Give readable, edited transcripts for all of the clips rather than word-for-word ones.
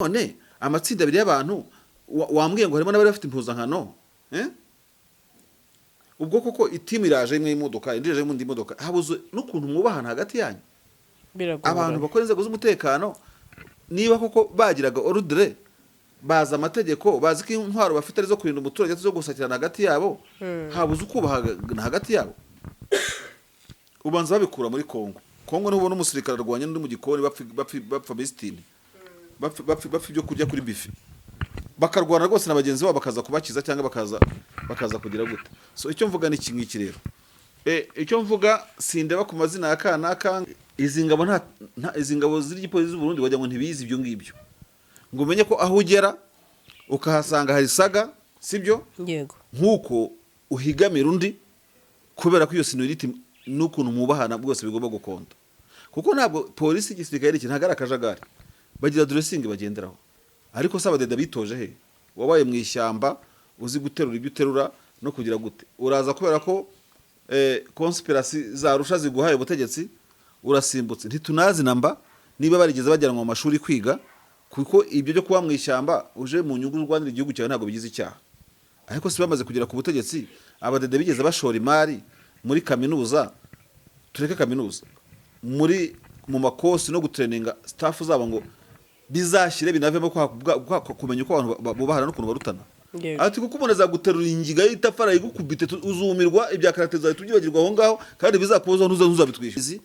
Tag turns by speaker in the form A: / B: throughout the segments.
A: None amatsinda abiri y'abantu wambwiye ngo harimo n'abari bafite impuzankano, eh? Ubwo koko itimu iraje imwe y'imodoka, indi iraje indi modoka, habuze n'ukuntu mwubahana hagati yanyu.
B: Biragorana.
A: Abantu bakora inzego z'umutekano, niba koko bagiraga ordre, bazi amategeko, bazi ko intwaro bafite ari zo kurinda umuturage, zo gusakirana hagati yabo, habuze ukubahana hagati yabo. Ubanza babikura muri Kongo. Kongo niho ubona umusirikare arwanya n'undi mu gikoni, bapfa bisitini, bapfa ibyo kurya kuri buffet, bakarwana rwose na bagenzi babo, bakaza kubakiza cyangwa bakaza kugira gute. So icyo mvuga ni iki ngiki rero. Icyo mvuga, sindeba ku mazina ya kanaka. Izi ngabo nta izi ngabo z'igipolisi z'u Burundi wagira ngo ntibizi ibyo ngibyo, ngo umenye ko aho ugera ukahasanga hari saga, sibyo?
B: Yego.
A: Nk'uko uhigamira undi, kubera ko iyo seniority n'ukuntu mwubahana bwose bigomba gukonda, kuko ntabwo polisi, igisirikare iki ntabwo ari akajagari, bagira dressing bagenderaho. Ariko se abadede bitoje he? Wabaye mu ishyamba, uzi guterura ibyo uterura no kugira gute, uraza kubera ko conspiracy zarusha ziguhaye ubutegetsi, urasimbutse. Ntitunazi namba niba barigeze bajyanwa mu mashuri kwiga, kuko ibyo byo kuba mu ishyamba uje mu nyungu z'urwanira igihugu cyawe ntabwo bigize icyaha. Ariko si bamaze kugera ku butegetsi, abadede bigeze bashora imari muri kaminuza, tureke kaminuza, muri mu makosi no gutraininga staff zabo ngo bizashyire binavemo kumenya uko abantu bubahana n'ukuntu barutana? Ati kuko umuntu azaguterura ingiga y'itafari ayigukubite, uzumirwa, ibya karate zawe tubyibagirwa aho ngaho, kandi bizakubazaho, ntuzabitwishyura.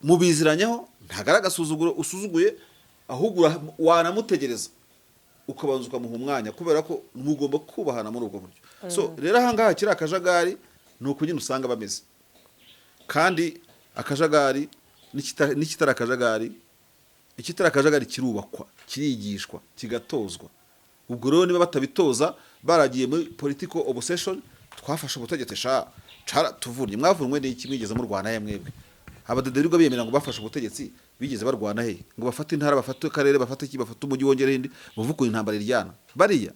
A: Mubiziranyeho, ntabwo ari agasuzuguro usuzuguye, ahubwo wanamutegereza ukabanza ukamuha umwanya, kubera ko mugomba kubahana muri ubwo buryo. So rero ahangaha kiri akajagari ni uko nyine usanga bameze, kandi akajagari n'ikitari akajagari, ikitari akajagari kirubakwa, kirigishwa, kigatozwa. Ubwo rero niba batabitoza, baragiye muri political obsession, twafashe ubutegetsi sha cara tuvunnye. Mwavunwe n'iki? Mwigeze murwana he mwebwe? Abadede birirwa biyemera ngo bafashe ubutegetsi, bigeze barwana he ngo bafate intara, bafate akarere, bafate iki, bafate umujyi, wongere indi, buvuge ukuntu intambara iryana? Bariya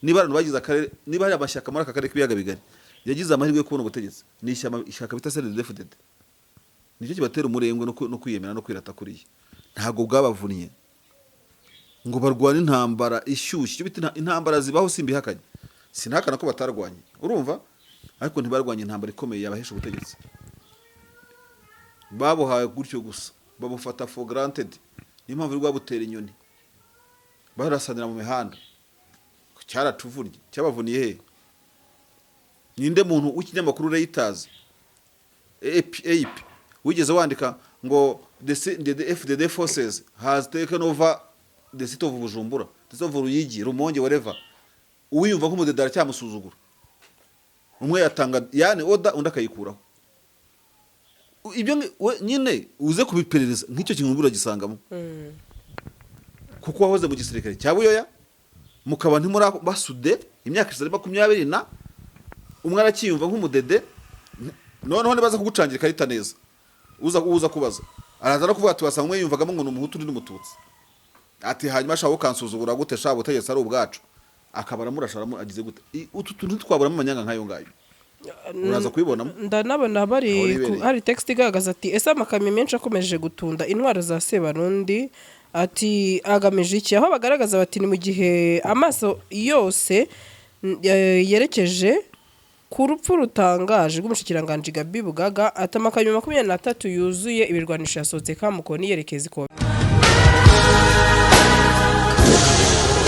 A: niba abantu bagize akarere, niba hari amashyaka muri aka karere k'ibiyaga bigari yagize amahirwe yo kubona ubutegetsi, ni ishyamba, ishyaka bita CNDD-FDD. Nicyo kibatera umurengwe no kwiyemera no kwirata. Kuriya ntabwo bwabavunnye ngo barwane intambara ishyushye. Icyo bita intambara zibaho, simbihakanye, sinahakana ko batarwanye, urumva, ariko ntibarwanye intambara ikomeye yabahesha ubutegetsi. Babuhawe gutyo gusa, babufata for granted. Niyo mpamvu rwabutera inyoni barasanira mu mihanda. Cyaratuvunnye, cyabavuniye he? Ninde muntu w'ikinyamakuru Reuters, AP, AP wigeze wandika ngo the FDD forces has taken over the city of Bujumbura, the city of Ruyigi, Rumonge, whatever? Uwiyumva nk'umudede aracyamusuzugura. Umwe yatanga yani order, undi akayikuraho. Ibyo nyine uze kubiperereza nk'icyo kintu uragisangamo, kuko wahoze mu gisirikare cya Buyoya, mukaba ntimurabasude imyaka ishize ari 20 na umwe aracyiyumva nk'umudede. Noneho nibaza kugucangira ikarita neza, uza kubaza, araza no kuvuga ati wasanga umwe yiyumvagamo ngo ni umuhutu, undi ni umututsi, ati hanyuma ashaka ukansuzugura gute sha, ubutegetsi ari ubwacu? Akaba aramurasha, agize gute. Utu tuntu ntitwaburamo amanyanga nk'ayo ngayo, uraza kubibonamo.
B: Ndanabona bari
A: Aho ribereye.
B: Hari text igaragaza ati: "Ese amakamyo menshi akomeje gutunda intwaro za Sebarundi, ati agamije iki?" Aho bagaragaza bati ni mu gihe amaso yose yerekeje ku rupfu rutangaje rw'umushikiranganji Gabi Bugaga, ati amakamyo 23 yuzuye ibirwanisho yasohotse Kamukoni yerekeza i Kobe.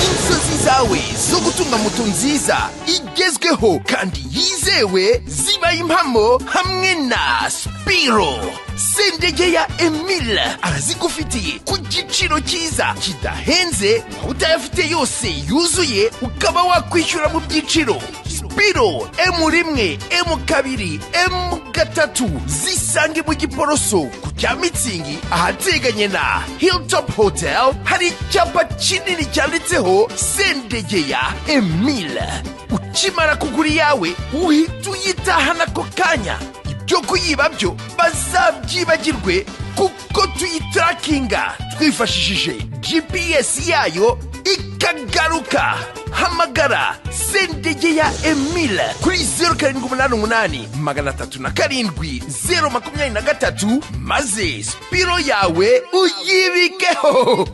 C: Inzozi zawe zo gutunga moto nziza igezweho kandi yizewe zibaye impamo hamwe na Spiro. Sendege ya Emile arazigufitiye ku giciro cyiza kidahenze. Waba utayafite yose yuzuye, ukaba wakwishyura mu byiciro. Spiro M1, M2, M3 zisange mu Giporoso ku cya Mitsingi, ahateganye na Hilltop Hotel. Hari icyapa kinini cyanditseho Sendegeya Emile. Ukimara kugura iyawe, uhita uyitahana ako kanya. Ibyo kuyiba byo bazabyibagirwe, kuko tuyitrackinga twifashishije GPS yayo ikagaruka. Hamagara Sendegeya Emile kuri 0788 307 023, maze Spiro yawe uyibikeho.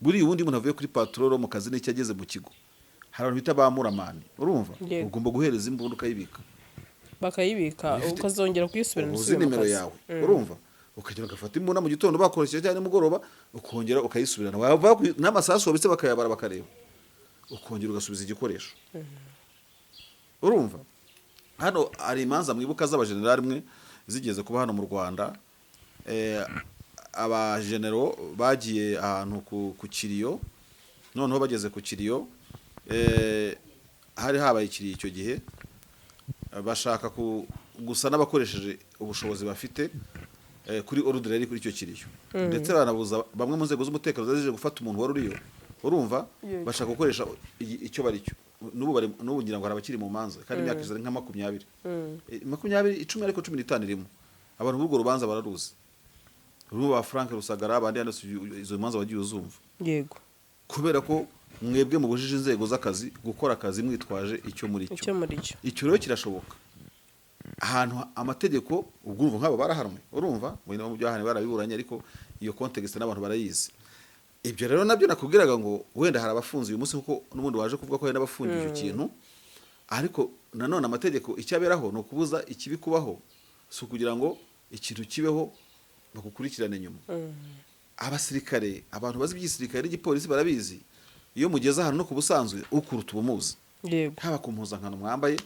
A: Buriya ubundi umuntu avuye kuri patrol mu kazi n'icyo ageze mu kigo, hari abantu bita ba muramani, urumva?
B: Yego.
A: Ugomba guhereza imbunda ukayibika.
B: Bakayibika, ukazongera kuyisubirana
A: uzi
B: usubiye mu
A: nimero
B: kazi.
A: yawe, urumva? Ukagenda ugafata imbunda mu gitondo bakoresheje cyangwa nimugoroba, ukongera ukayisubirana. Wava n'amasasu wabitse bakayabara bakareba, ukongera ugasubiza igikoresho. Urumva, hano hari imanza mwibuka z'abajenerali mwe zigeze kuba hano mu Rwanda. Abajenero bagiye ahantu ku kiriyo, noneho bageze ku kiriyo, hari habaye ikiriyo icyo gihe, bashaka gusa n'abakoresheje ubushobozi bafite kuri ordre yari kuri icyo kiriyo, ndetse banabuza bamwe mu nzego z'umutekano zari zije gufata umuntu wari uriyo, urumva?
B: Yego.
A: Bashaka gukoresha icyo bari cyo. N'ubu ngira ngo hari abakiri mu manza kandi imyaka ishize ari nka 20, 20, 10, ariko 15 irimo. Abantu b'urwo rubanza bararuzi, urumva, ba Frank Rusagara, abandi yanditse izo manza wagiye uzumva.
B: Yego.
A: Kubera ko mwebwe mubujije inzego z'akazi gukora akazi mwitwaje icyo muri cyo.
B: Icyo muri cyo.
A: Icyo rero kirashoboka ahantu amategeko. Ubwo urumva nk'abo barahanwe, urumva, mu bintu byahane barabiburanye, ariko iyo context n'abantu barayizi. Ibyo rero nabyo nakubwiraga ngo wenda hari abafunze uyu munsi, kuko n'ubundi waje kuvuga ko hari n'abafungiye icyo kintu. Ariko nanone amategeko icyo aberaho ni ukubuza ikibi kubaho, si ukugira ngo ikintu kibeho bagukurikirane nyuma. Abasirikare, abantu bazi iby'igisirikare n'igipolisi barabizi, iyo mugeze ahantu no ku busanzwe ukuruta ubumuzi, haba ku mpuzankano mwambaye,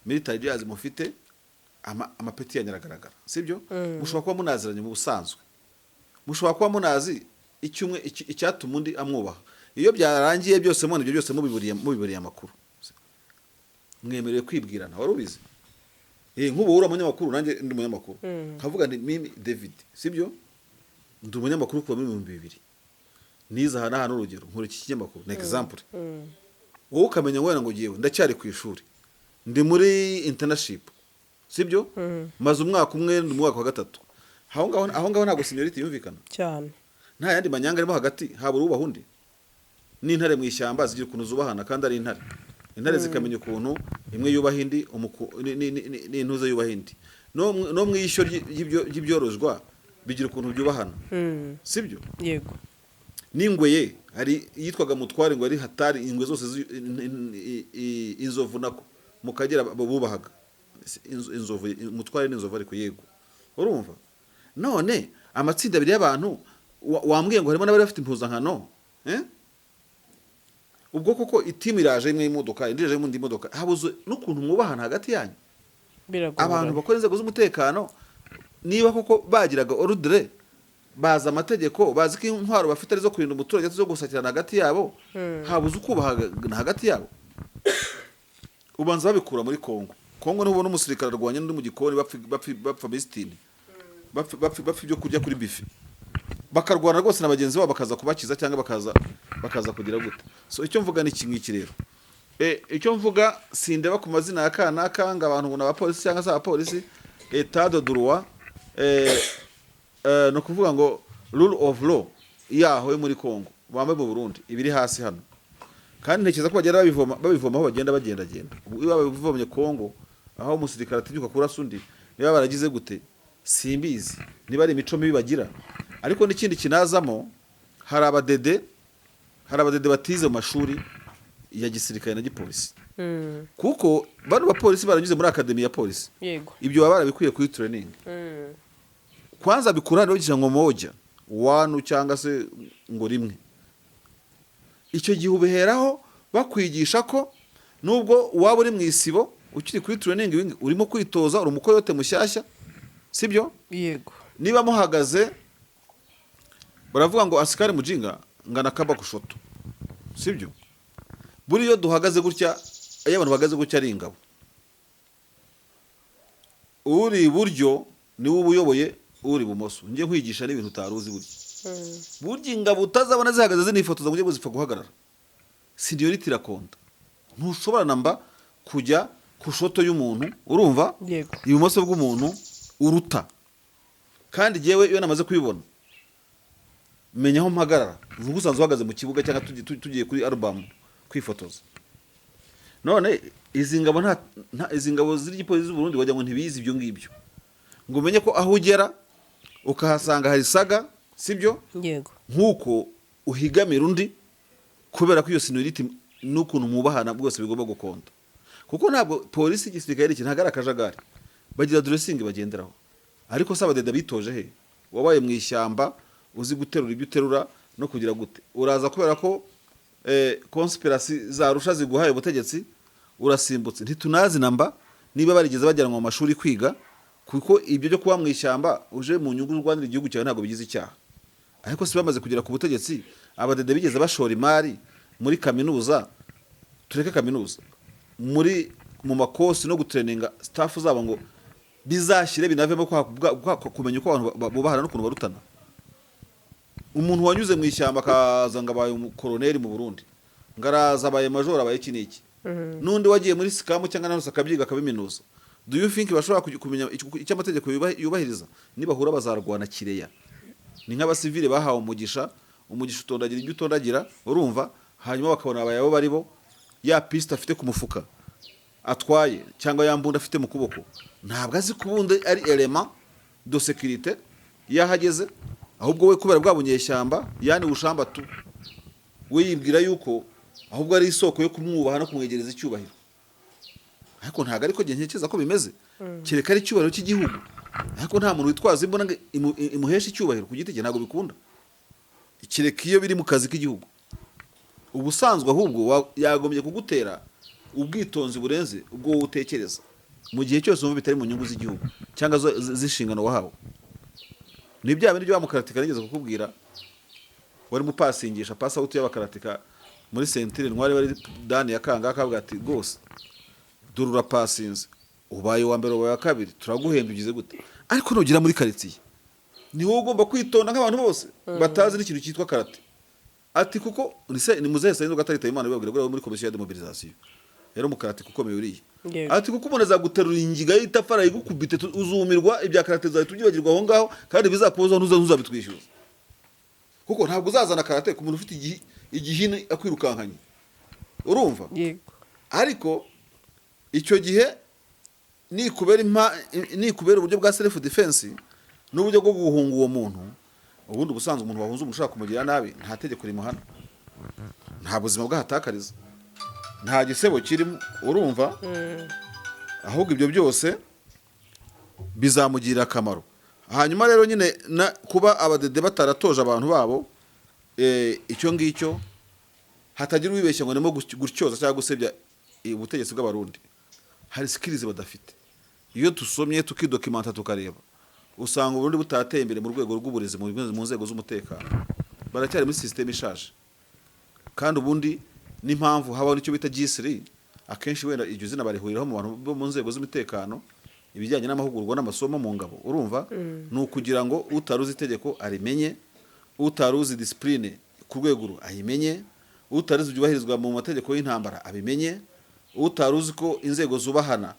A: military jazz mufite, amapeti yanyu aragaragara, sibyo? Mushobora kuba munaziranye mu busanzwe, mushobora kuba munazi icyo umwe icyatuma undi amwubaha. Iyo byarangiye byose mubona ibyo byose mubiburiye amakuru, mwemerewe kwibwirana. Wari ubizi? Nk'ubu uri umunyamakuru, nanjye ndi umunyamakuru, nkavuga nti: "Mimi David," sibyo? "Ndi umunyamakuru kuva muri 2000, nize aha n'aha, n'urugero nkora iki kinyamakuru," ni example. Wowe ukamenya ngo wenda ngo ngewe ndacyari ku ishuri, ndi muri internship, sibyo? Maze umwaka umwe, ndi mu mwaka wa gatatu. Aho ngaho ntabwo seniority yumvikana?
B: Cyane.
A: Nta yandi manyanga arimo hagati, habura ubaha undi. N'intare mu ishyamba zigira ukuntu zubahana, kandi ari intare. Intare zikamenya ukuntu imwe yubaha indi, n'intuze yubaha indi. No mu ishyo ry'ibyorozwa bigira ukuntu byubahana, sibyo?
B: Yego.
A: N'ingwe ye, hari iyitwaga Mutware, ngo ari hatari ingwe zose inzovu nako mu Kagera bubahaga. Inzovu Mutware n'inzovu, ariko yego, urumva none amatsinda abiri y'abantu wambwiye ngo harimo n'abari bafite impuzankano, eh? Ubwo koko itimu iraje imwe y'imodoka, indi iraje indi modoka, habuze n'ukuntu mwubahana hagati yanyu.
B: Biragorana.
A: Abantu bakora inzego z'umutekano, niba koko bagiraga ordre, bazi amategeko, bazi ko intwaro bafite ari zo kurinda umuturage, zo gusakirana hagati yabo, habuze ukubahana hagati yabo. Ubanza babikura muri Kongo. Kongo niho ubona umusirikare arwanya n'undi mu gikoni, bapfa misitini, bapfa ibyo kurya kuri buffet, bakarwana rwose na bagenzi babo, bakaza kubakiza cyangwa bakaza kugira gute. So icyo mvuga ni iki ngiki rero. Icyo mvuga, sindeba ku mazina ya kanaka ngo abantu ngo ni abapolisi cyangwa se abapolisi. État de droit, ni ukuvuga ngo rule of law yaho yo muri Congo bambaye mu Burundi ibiri hasi hano, kandi ntekereza ko bagenda babivoma aho bagenda bagendagenda. Ubwo iyo babivomye Congo, aho umusirikare atinyuka kurasa undi, niba baragize gute simbizi, niba ari imico mibi bagira. Ariko n'ikindi kinazamo, hari abadede batize mu mashuri ya gisirikare na gipolisi, kuko bano bapolisi baranyuze muri academy ya polisi. Ibyo baba barabikwiye kuri training. Kwanza bikura bagira ngo moja wanu cyangwa se ngo rimwe. Icyo gihe ubiheraho bakwigisha ko nubwo waba uri mu isibo ukiri kuri training wing, urimo kwitoza, uri umukoyote mushyashya, sibyo?
B: Yego.
A: Niba muhagaze baravuga ngo askari mujinga ngana kaba kushoto, sibyo? Buriya iyo duhagaze gutya, iyo abantu bahagaze gutya ari ingabo, uri iburyo niwe uba uyoboye uri ibumoso. Njye nkwigisha n'ibintu utari uzi. Burya ingabo utazabona zihagaze zinifotoza ngo ujye zipfa guhagarara. Seniority irakonda. Ntushobora namba kujya kushoto y'umuntu, urumva?
B: Yego.
A: Ibumoso bw'umuntu uruta. Kandi jyewe iyo namaze kubibona menya aho mpagarara. Uvuga usanzwe uhagaze mu kibuga cyangwa tugiye kuri album kwifotoza. None izi ngabo izi ngabo z'igipolisi z'u Burundi wagira ngo ntibizi ibyo ngibyo, ngo umenye ko aho ugera ukahasanga hari saga, sibyo?
B: Yego.
A: Nk'uko uhigamira undi kubera ko iyo seniority n'ukuntu mwubahana bwose bigomba gukonda, kuko ntabwo polisi, igisirikare iki ntabwo ari akajagari, bagira dressing bagenderaho. Ariko se abadede bitoje he? Wabaye mu ishyamba, uzi guterura ibyo uterura no kugira gute, uraza kubera ko conspiracy zarusha ziguhaye ubutegetsi, urasimbutse. Ntitunazi namba niba barigeze bajyanwa mu mashuri kwiga, kuko ibyo byo kuba mu ishyamba uje mu nyungu z'urwanira igihugu cyawe ntabwo bigize icyaha. Ariko si bamaze kugera ku butegetsi, abadede bigeze bashora imari muri kaminuza, tureke kaminuza, muri mu makosi no gutraininga staff zabo ngo bizashyire binavemo kumenya uko abantu bubahana n'ukuntu barutana? Umuntu wanyuze mu ishyamba akaza ngo abaye umukoroneri mu Burundi, ngo araza abaye majoro, abaye iki n'iki, n'undi wagiye muri SICAM cyangwa nawe akabyiga akabiminuza, do you think bashobora kumenya icyo amategeko yubahiriza? Nibahura bazarwana kireya. Ni nk'abasivile bahawe umugisha, umugisha utondagira ibyo utondagira, urumva, hanyuma bakabona abaye abo bari bo. Ya pisita afite ku mufuka atwaye cyangwa ya mbunda afite mu kuboko, ntabwo azi ko ubundi ari élément de sécurité iyo ahageze. Ahubwo we kubera bwa bunyeshyamba, yani ubushamba tu, we yibwira yuko ahubwo ari isoko yo kumwubaha no kumwegereza icyubahiro. Ariko ntabwo ariko njye ntekereza ko bimeze, kereka ari icyubahiro cy'igihugu. Ariko nta muntu witwaza imbunda ngo imuheshe icyubahiro ku giti cye, ntabwo bikunda, kereka iyo biri mu kazi k'igihugu. Ubusanzwe ahubwo yagombye kugutera ubwitonzi burenze ubwo wowe utekereza, mu gihe cyose wumva bitari mu nyungu z'igihugu cyangwa z'inshingano wahawe. Ni bya bindi byo mukaratika nigeze kukubwira, wari mupasingisha pass out y'abakaratika muri ceinture noire, bari dan ya kanga, akavuga ati: "Rwose dore urapasinze, ubaye uwa mbere, ubaye uwa kabiri, turaguhemba, ugize gute." Ariko nugera muri karitsiye, ni wowe ugomba kwitonda nk'abantu bose batazi n'ikintu cyitwa karate. Ati kuko ni muzehe Sayinzoga ataritaye Imana bibabwira ko muri komisiyo ya démobilisation rero mukarate ukomeye uriya. Ati kuko umuntu azaguterura ingiga y'itafari ayigukubite, uzumirwa, ibya karate uzahita ubyibagirwa aho ngaho, kandi bizakubazaho ntuzabitwishyuza, kuko ntabwo uzazana karate ku muntu ufite igihini akwirukankanye, urumva?
B: Yego.
A: Ariko icyo gihe nikubera uburyo bwa self defense n'uburyo bwo guhunga uwo muntu. Ubundi ubusanzwe umuntu wahunze umuntu ushaka kumugirira nabi, nta tegeko rimuhana, nta buzima bwahatakariza, nta gisebo kirimo, urumva? Ahubwo ibyo byose bizamugirira akamaro. Hanyuma rero nyine kuba abadede bataratoje abantu babo, icyo ngicyo hatagira uwibeshya ngo ndimo gutyoza cyangwa gusebya ubutegetsi bw'Abarundi. Hari skills badafite. Iyo tusomye, tukidocumenta, tukareba, usanga Uburundi butateye imbere mu rwego rw'uburezi, mu nzego z'umutekano baracyari muri système ishaje. Kandi ubundi n'impamvu habaho n'icyo bita G3, akenshi wenda iryo zina barihuriraho mu bantu bo mu nzego z'umutekano, ibijyanye n'amahugurwa n'amasomo mu ngabo, urumva, ni ukugira ngo utari uzi itegeko arimenye, utari uzi discipline ku rwego uru ayimenye, utari uzi ibyubahirizwa mu mategeko y'intambara abimenye, utari uzi ko inzego zubahana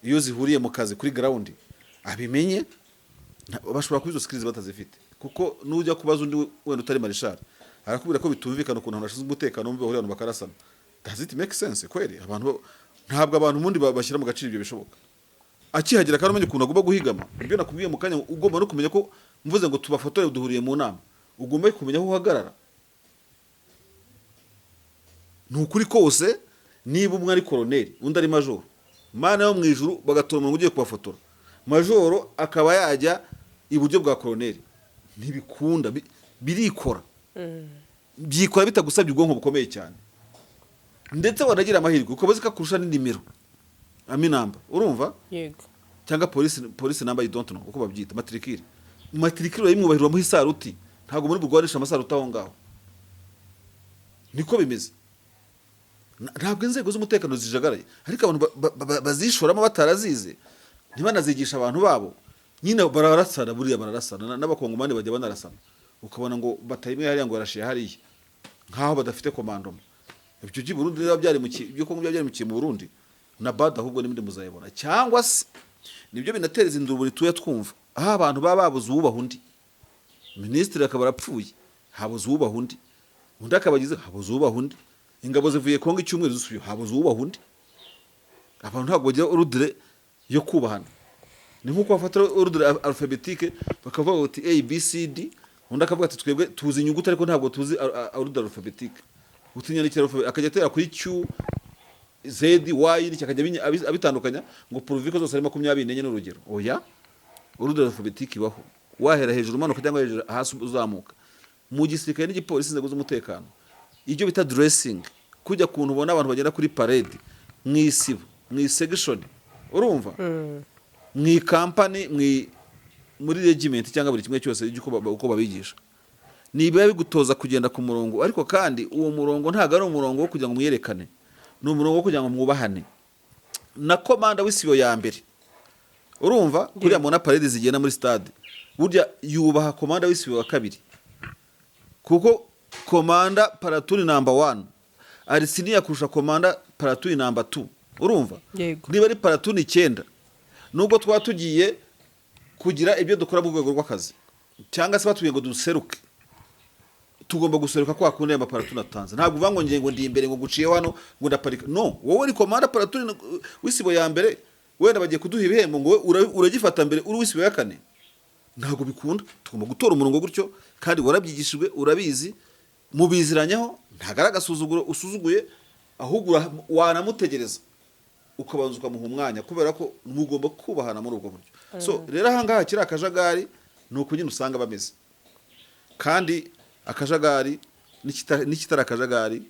A: iyo zihuriye mu kazi kuri ground abimenye. Bashobora kuba izo skills batazifite, kuko nujya kubaza undi wenda utari marishari, arakubwira ko bitumvikana ukuntu abantu bashinzwe umutekano bahurira ahantu bakarasana. Does it make sense kweri? Abantu ntabwo abantu ubundi bashyira mu gaciro ibyo bishoboka. Akihagera kandi umenya ukuntu agomba guhigama, ibyo nakubwiye mu kanya, ugomba no kumenya ko mvuze ngo tubafotore duhuriye mu nama, ugomba kumenya aho uhagarara. Ni ukuri kose, niba umwe ari koroneri undi ari majoro, Mana yo mu ijuru, bagatora umuntu ugiye kubafotora, majoro akaba yajya iburyo bwa koroneri, ntibikunda, birikora, byikora bitagusabye ubwonko bukomeye cyane. Ndetse wanagira amahirwe ukaba uzi ko akurusha n'inimero aminamba, urumva?
B: Yego.
A: Cyangwa polisi number, you don't know uko babyita, matricule. Matricule urayimwubahira, uramuha isaruti, ntabwo muri burwanisha amasaruti aho ngaho. Niko bimeze. Ntabwo inzego z'umutekano zijagaraye, ariko abantu bazishoramo batarazize, ntibanazigisha abantu babo, nyine bararasana. Buriya bararasana, n'Abakongomani bajya banarasana, ukabona ngo bataye imwe hariya, ngo barashiye hariya, nkaho badafite commandement. Ibyo by'i Burundi biba byarimukiye, ibyo Kongo biba byarimukiye mu Burundi na bad, ahubwo n'ibindi muzayibona. Cyangwa se nibyo binatereza induru tuya twumva, aho abantu baba babuze uwubaha undi. Minisitiri akaba arapfuye, habuze uwubaha undi, undi akaba agize, habuze uwubaha undi, ingabo zivuye Kongo icyumweru zisubiye, habuze uwubaha undi. Abantu ntabwo bagira ordre yo kubahana. Ni nk'uko bafata ordre alphabétique, bakavuga bati A B C D. Undi akavuga ati: "Twebwe tuzi inyuguti, ariko ntabwo tuzi ordre alphabétique." Utinyandikira alphabet, akajya atera kuri Q, Z, Y n'iki, akajya abitandukanya ngo pourvu que zose ari 24, n'urugero. Oya, ordre alphabétique ibaho, wahera hejuru umanuka cyangwa hejuru hasi uzamuka. Mu gisirikare n'igipolisi, inzego z'umutekano, ibyo bita dressing, kujya kuntu ubona abantu bagenda kuri parade, mu isibo, mu section, urumva, mu ikampani, muri regiment cyangwa buri kimwe cyose, uko babigisha, niba bigutoza kugenda ku murongo. Ariko kandi uwo murongo ntabwo ari umurongo wo kugira ngo mwiyerekane, ni umurongo wo kugira ngo mwubahane na komanda w'isibo ya mbere. Urumva, kuriya mubona parade zigenda muri stade, burya yubaha komanda w'isibo wa kabiri, kuko komanda platoon number one ari senior kurusha komanda platoon number two. Urumva?
B: Yego.
A: Niba ari platoon 9, nubwo twaba tugiye kugira ibyo dukora mu rwego rw'akazi, cyangwa se batubwiye ngo duseruke, tugomba guseruka kwa kundi aya ma platoon atanze. Ntabwo uvuga ngo ngiye, ngo ndi imbere, ngo guciye hano, ngo ndaparika. No, wowe uri komanda platoon w'isibo ya mbere, wenda bagiye kuduha ibihembo, ngo wowe uragifata mbere uri w'isibo ya kane. Ntabwo bikunda. Tugomba gutora umurongo gutyo, kandi warabyigishijwe, urabizi, mubiziranyeho. Ntabwo ari agasuzuguro usuzuguye, ahubwo wanamutegereza, ukabanza ukamuha umwanya, kubera ko mugomba kubahana muri ubwo buryo. So rero, ahangaha kiri akajagari ni uko nyine usanga bameze. Kandi akajagari n'ikitari akajagari,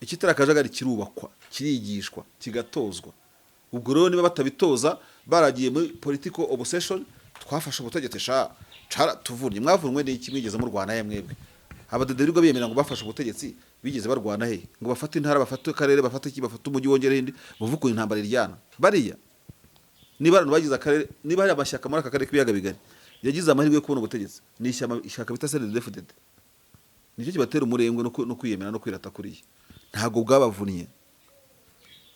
A: ikitari akajagari kirubakwa, kirigishwa, kigatozwa. Ubwo rero niba batabitoza, baragiye muri political obsession, twafashe ubutegetsi sha, cara tuvunye. Mwavunwe n'iki? Mwigeze murwana he mwebwe? Abadede birirwa biyemera ngo bafashe ubutegetsi, bigeze barwana he ngo bafate intara, bafate akarere, bafate iki, bafate umujyi, wongere indi? Muvuge ukuntu intambara iryana. Bariya niba abantu bagize akarere, niba hari amashyaka muri aka karere k'ibiyaga bigari yagize amahirwe yo kubona ubutegetsi, ni ishyamba, ishyaka bita CNDD-FDD. Nicyo kibatera umurengwe no kwiyemera no kwirata. Kuriya ntabwo bwabavunnye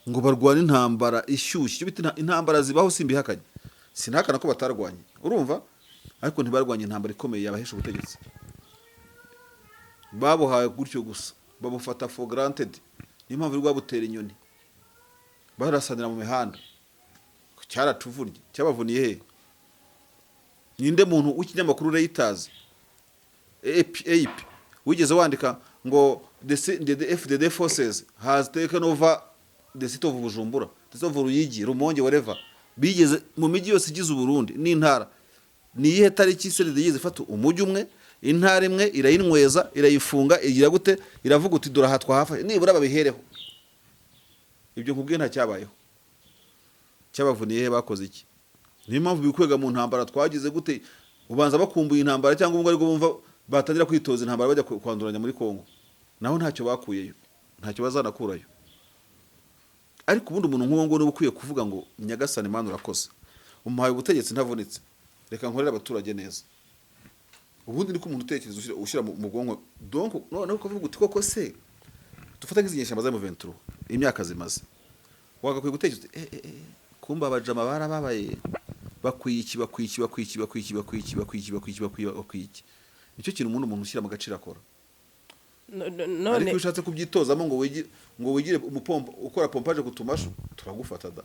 A: ngo barwane intambara ishyushye. Icyo bita intambara zibaho, simbihakanye, sinahakana ko batarwanye, urumva, ariko ntibarwanye intambara ikomeye yabahesha ubutegetsi. Babuhawe gutyo gusa, babufata for granted. Niyo mpamvu rwabutera inyoni, barasanira mu mihanda. Cyaratuvunnye, cyabavuniye he? Ninde muntu w'ikinyamakuru Reuters, AP, AP wigeze wandika ngo the FDD forces has taken over the city of Bujumbura, the city of Ruyigi, Rumonge, whatever? Bigeze mu mijyi yose igize Uburundi n'intara. Ni iyihe tariki CNDD yigeze ifata umujyi umwe, intara imwe, irayinyweza, irayifunga, igira gute, iravuga uti: "Dore aha twahafashe"? Nibura babihereho. Ibyo nkubwiye nta cyabayeho. Cyabavuniye he? Bakoze iki? Niyo mpamvu bikwega mu ntambara twagize gute. Ubanza bakumbuye intambara, cyangwa ubwo aribwo bumva batangira kwitoza intambara, bajya kwanduranya muri Kongo. Naho ntacyo bakuyeyo, ntacyo bazanakurayo. Ariko ubundi umuntu nk'uwo nguwo niba ukwiye kuvuga ngo: "Nyagasani Mana, urakoze, umuhaye ubutegetsi ntavunitse, reka nkorere abaturage neza." Ubundi niko umuntu utekereza, ushyira mu bwonko. Donc noneho ukavuga uti: "Koko se dufate nk'izi nyeshyamba za M23, imyaka zimaze?" Wagakwiye gutekereza uti: "Kumba abajama barababaye, bakwiye iki, bakwiye iki, bakwiye iki, bakwiye iki, bakwiye iki, bakwiye iki, bakwiye iki, bakwiye, bakwiye iki." Nicyo kintu umuntu ushyira mu gaciro akora. Ariko
B: None
A: iyo ushatse kubyitozamo ngo wigire umupompa ukora pompage ku tumashu, turagufata da,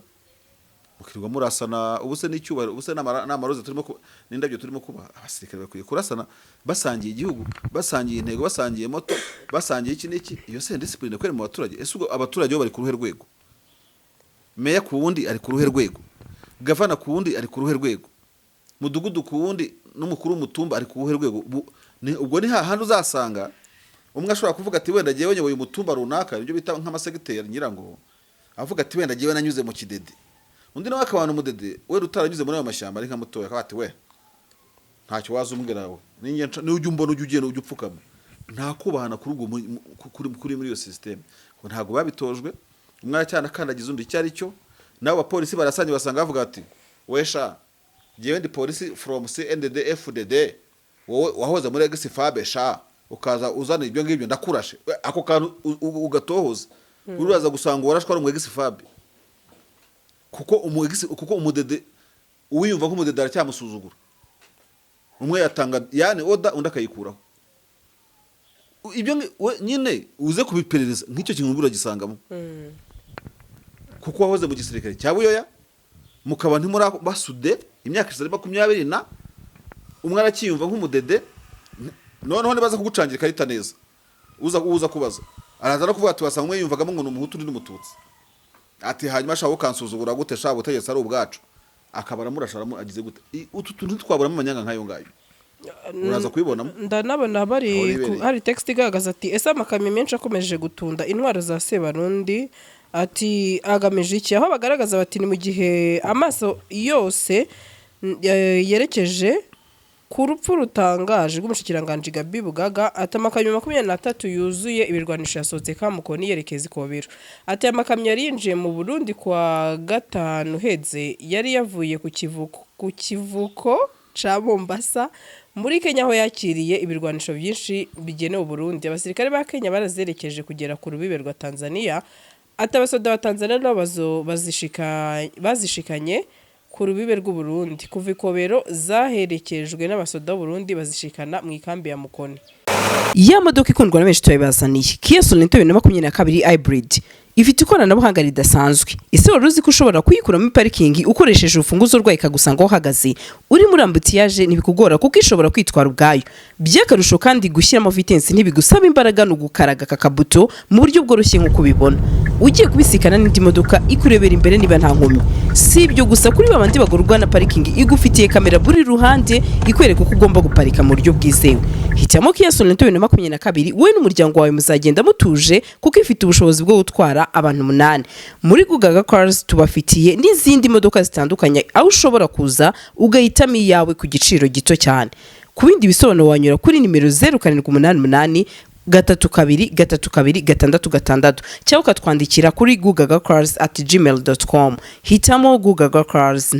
A: mukirirwa murasana. Ubu se n'icyubahiro, ubu se n'amaroza turimo n'indabyo turimo kubaha? Abasirikare bakwiye kurasana basangiye igihugu, basangiye intego, basangiye moto, basangiye iki n'iki? Iyo se discipline kweri mu baturage? Ese ubwo abaturage bo bari ku ruhe rwego? Meya ku wundi ari ku ruhe rwego? Gavana ku wundi ari ku ruhe rwego? Mudugudu ku wundi n'umukuru w'umutumba ari ku ruhe rwego? Ubwo ni hahandi uzasanga umwe ashobora kuvuga ati: "Wenda jyewe nyoboye umutumba runaka," ibyo bita nk'amasegiteri, nyirango avuga ati: "Wenda jyewe nanyuze mu kidede." Undi nawe akabana umudede wenda utaranyuze muri ayo mashyamba, ari nka mutoya, akaba ati: "We ntacyo waza umbwira, we ninjye nujya umbona ujya ugenda ujya upfukama." Nta kubahana kuri ubwo kuri muri iyo système. Ngo ntabwo babitojwe. Umwe aracyanakandagiza undi icyo ari cyo. Nabo bapolisi barasanye, basanga bavuga ati: "Wesha, jyewe ndi polisi from CNDD FDD, wowe wahoze muri ex-FAB sha, ukaza uzana ibyo ngibyo, ndakurashe." We, ako kantu ugatohoza, uraza gusanga uwarashwe ari umu ex-FAB, kuko umudede uwiyumva nk'umudede aracyamusuzugura. Umwe yatanga yani order, undi akayikuraho. Ibyo we nyine uze kubiperereza nk'icyo kintu uragisangamo, kuko wahoze mu gisirikare cya Buyoya, mukaba ntimuri basude imyaka 120, na umwe aracyiyumva nk'umudede. Noneho nibaza kugucangira ikarita neza, uza kubaza araza no kuvuga ati: "Wasanga umwe yumvagamo ngo ni Umuhutu, undi ni Umututsi." Ati: "Hanyuma ashaka ukansuzugura gute sha? Ubutegetsi ari ubwacu." Akaba aramurasha, agize gute? Utu tuntu ntitwaburamo amanyanga nk'ayo ngayo, uraza kubibonamo.
B: Ndanabona bari
A: Aho ribereye.
B: Hari text igaragaza ati: "Ese amakamyo menshi akomeje gutunda intwaro za Sebarundi," ati, "agamije iki?" Aho bagaragaza bati ni mu gihe amaso yose yerekeje ku rupfu rutangaje rw'umushikiranganji Gabi Bugaga, ati amakamyo 23 yuzuye ibirwanisho yasohotse Kamukoni yerekeza Ikobero. Ati aya makamyo yari yinjiye mu Burundi kwa gatanu uheze, yari yavuye ku kivuko ca Mombasa muri Kenya, aho yakiriye ibirwanisho byinshi bigenewe Burundi. Abasirikare ba Kenya barazerekeje kugera ku rubibe rwa Tanzania. Ati abasoda ba Tanzania nabo bazishikanye ku rubibe rw'u Burundi. Kuva Ikobero zaherekejwe n'abasoda b'u Burundi, bazishikana mu ikambi ya Mukoni. Ya modoka ikundwa na benshi turayibazaniye, Kia Sorento 2022 Hybrid, ifite ikoranabuhanga ridasanzwe. Ese wari uzi ko ushobora kuyikuramo parikingi ukoresheje urufunguzo rwayo, ikagusanga aho uhagaze? Uri muri embouteillage ntibikugora kuko ishobora kwitwara ubwayo. By'akarusho kandi, gushyiramo vitesse ntibigusaba imbaraga, ni ugukaraga aka kabuto mu buryo bworoshye. Nk'uko ubibona, ugiye kubisikana n'indi modoka ikurebera imbere niba nta nkomyi. Si ibyo gusa, kuri babandi bagorwa na parikingi, igufitiye kamera buri ruhande ikwereka uko ugomba guparika mu buryo bwizewe. Hitamo Kia Sorento 2022, wowe n'umuryango wawe muzagenda mutuje kuko ifite ubushobozi bwo gutwara abantu umunani. Muri Gugaga Cars tubafitiye n'izindi modoka zitandukanye, aho ushobora kuza ugahitamo iyawe ku giciro gito cyane. Ku bindi bisobanuro wanyura kuri nimero 0788323266 cyangwa ukatwandikira kuri gugagacars@gmail.com. Hitamo Gugaga Cars.